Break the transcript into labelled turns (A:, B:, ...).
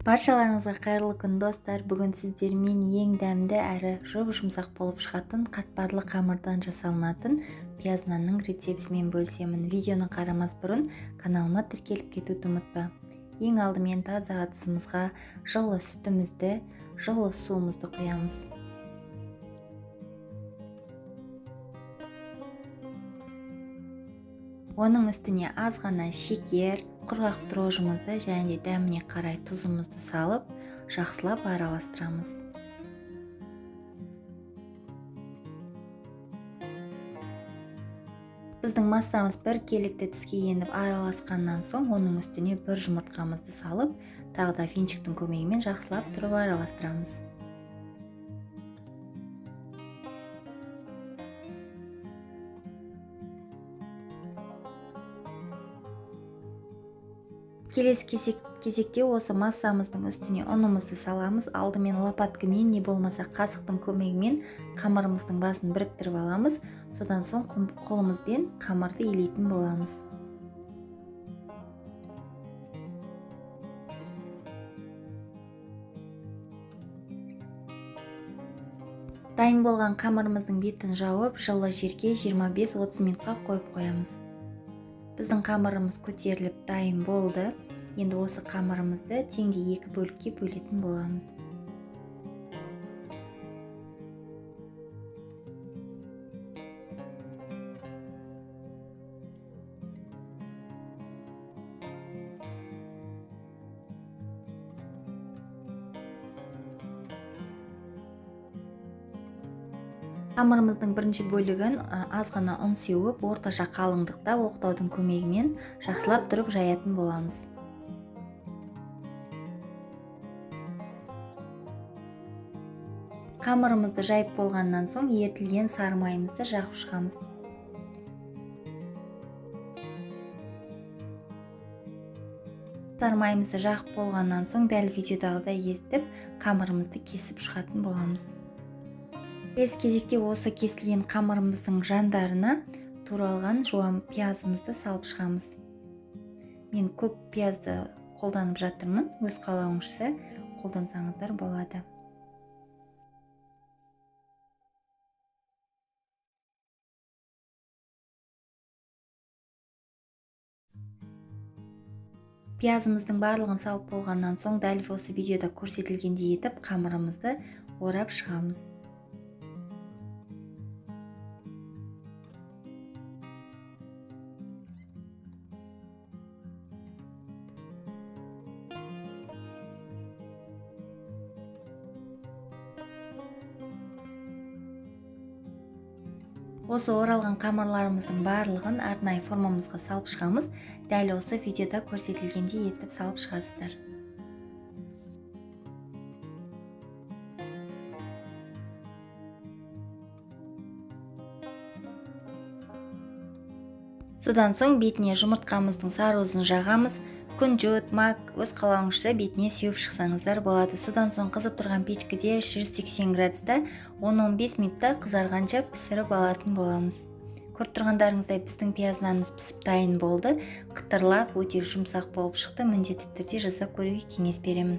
A: Баршаларыңызға қайырлы күн, достар. Бүгін сіздермен ең дәмді әрі жұп-жұмсақ болып шығатын қатпарлы қамырдан жасалынатын пияз нанның рецептісімен бөлісемін. Видеоны қарамас бұрын каналыма тіркеліп кетуді ұмытпа. Ең алдымен таза ыдысымызға жылы сүтімізді, жылы суымызды құямыз. Оның үстіне аз ғана шекер, құрғақ дрожжымызды және де дәміне қарай тұзымызды салып, жақсылап араластырамыз. Біздің массамыз біркелікті түске еніп араласқаннан соң, оның үстіне бір жұмыртқамызды салып, тағы да венчиктің көмегімен жақсылап тұрып араластырамыз. Келесі кезекте осы массамыздың үстіне ұнымызды саламыз. Алдымен лопаткамен, не болмаса қасықтың көмегімен қамырымыздың басын біріктіріп аламыз. Содан соң қолымызбен қамырды илейтін боламыз. Дайын болған қамырымыздың бетін жауып, жылы жерге 25-30 минутқа қойып қоямыз. Біздің қамырымыз көтеріліп дайын болды. Енді осы қамырымызды теңдей екі бөлікке бөлетін боламыз. Қамырымыздың бірінші бөлігін аз ғана ұн сеуіп, орташа қалыңдықта оқтаудың көмегімен жақсылап тұрып жаятын боламыз. Қамырымызды жайып болғаннан соң ерітілген сары майымызды жағып шығамыз. Сары майымызды жағып болғаннан соң дәл видеодағыдай етіп қамырымызды кесіп шығатын боламыз. Келесі кезекте осы кесілген қамырымыздың жандарына туралған жуан пиязымызды салып шығамыз. Мен көп пиязды қолданып жатырмын, өз қалауыңызша қолдансаңыздар болады. Пиязымыздың барлығын салып болғаннан соң дәл осы видеода көрсетілгендей етіп қамырымызды орап шығамыз. Осы оралған қамырларымыздың барлығын арнайы формамызға салып шығамыз. Дәл осы видеода көрсетілгендей етіп салып шығасыздар. Содан соң бетіне жұмыртқамыздың сары уызын жағамыз. Күнжіт, мак, өз қалауыңызша бетіне сеуіп шықсаңыздар болады. Содан соң қызып тұрған печкеде 180 градуста 10-15 минутта қызарғанша пісіріп алатын боламыз. Көріп тұрғандарыңыздай біздің пияз нанымыз пісіп дайын болды. Қытырлап өте жұмсақ болып шықты. Міндетті түрде жасап көруге кеңес беремін.